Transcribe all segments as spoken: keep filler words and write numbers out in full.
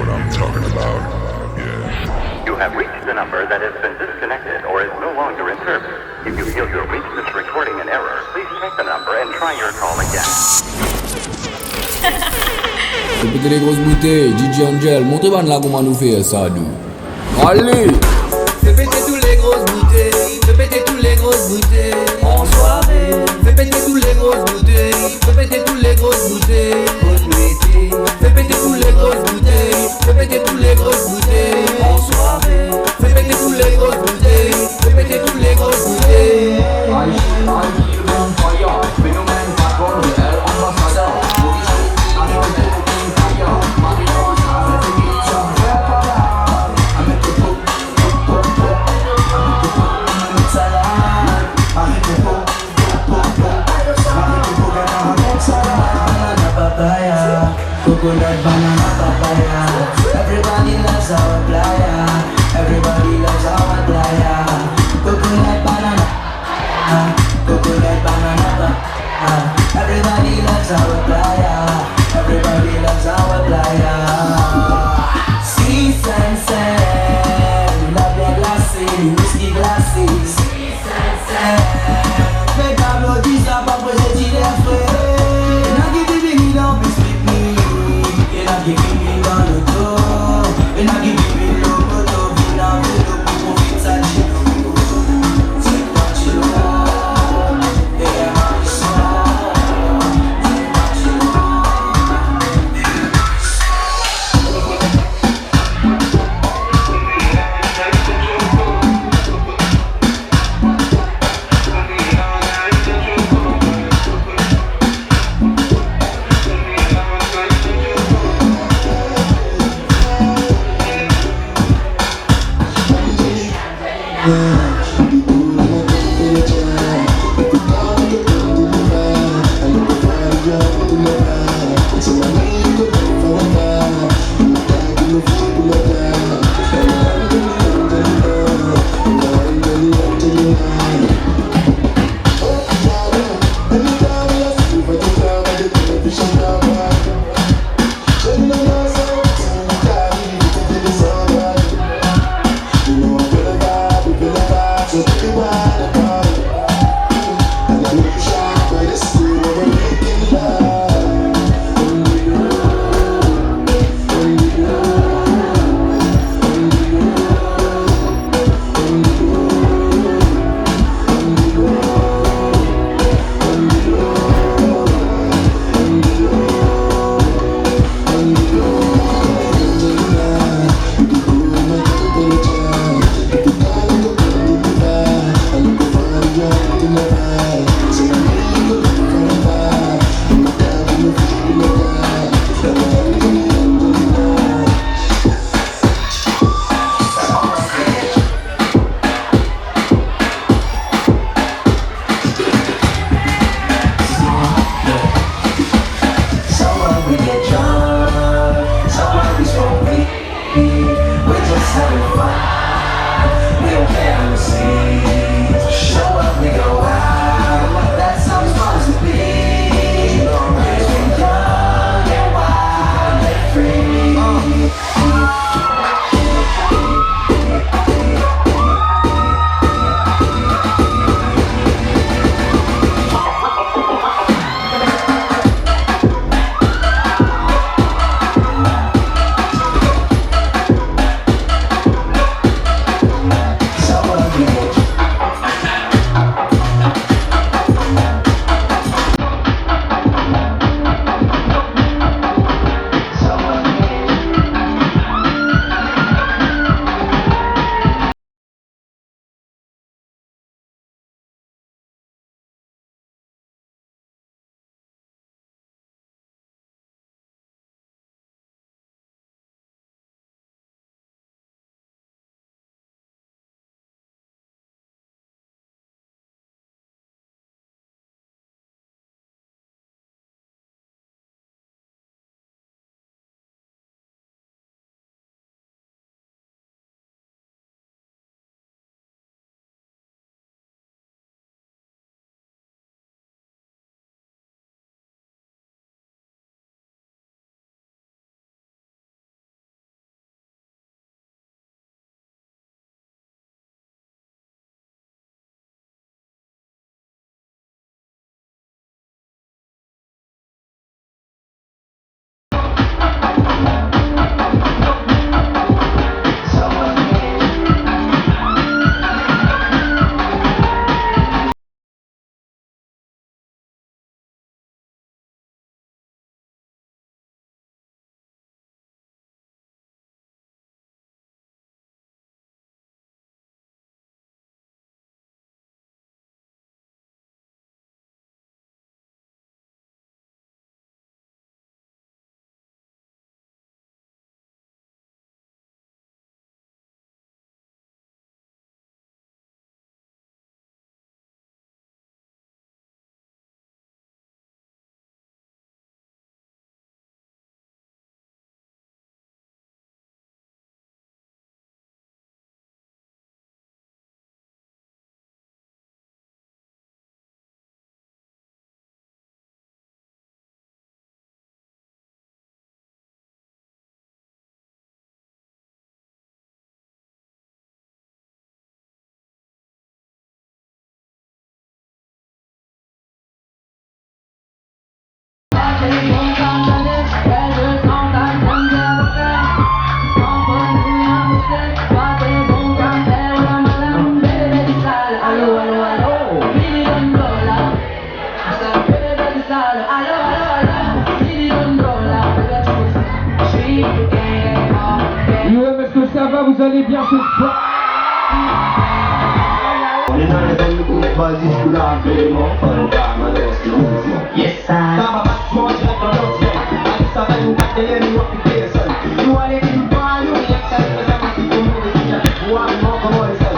I'm talking about, yeah. You have reached a number that has been disconnected or is no longer in service. If you feel you have reached this recording in error, please check the number and try your call again. Fais péter les grosses bouteilles, Gigi Angel, montre bann la kouma nou fer sa, nou. Ale! Fais péter tous les grosses bouteilles, fais péter tous les grosses bouteilles en soirée. Fais péter tous les grosses bouteilles, fais péter tous les grosses bouteilles. Bonne nuit. Fais péter tous les grosses bouteilles, fais péter tous les grosses bouteilles en soirée. Fais péter tous les grosses bouteilles, fais péter tous les grosses bouteilles. Aïe, aïe, le monde fire, phénomène patron de L ambassadeur. Maurice, avec le monde fire, Marie-France, avec le beat, ça fait pas la. Avec le pop, pop, pop, pop, avec le pop, on met ça là. Avec le pop, pop, pop, pop, avec le pop, on met ça là. Banana, papaya. Coconut, banana, papaya. Everybody loves our playa. Everybody loves our playa. Coconut, banana, ah, coconut, banana, papaya. Everybody loves our playa. Everybody loves our playa. Si sincère, la bière glacée, le whisky glacé. Si sincère, fè tablo di sa, pa prese ti ler fre. Ena ki vini dan bis piknik, ena ki vini dan lotel. Ça va, vous allez bien ce soir ? On est dans les bonnes groupes, vas-y, je suis là, vraiment, on va, malheureusement. Yes, I. Ça va, Batman, direct dans l'ambiance. Allez, ça va, nous, pas de lien, nous, plus personne. Nous, allez, nous, pas, nous, rien que ça, nous, ça, nous, tout le monde est bien. Ouais, non, comment on est ça ?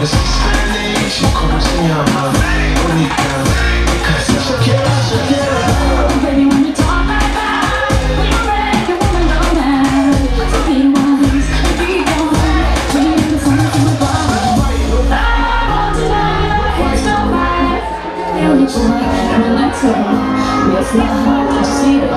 Spanish, you come to me, I'm a bonita. Because Shakira, Shakira. Baby, when you talk like that, when you make a woman go mad, to be wise, to be gone, to be the sun to the bottom. I won't deny your hips don't lie. Feel me, boy, and relax, girl. Yes, my heart, I see the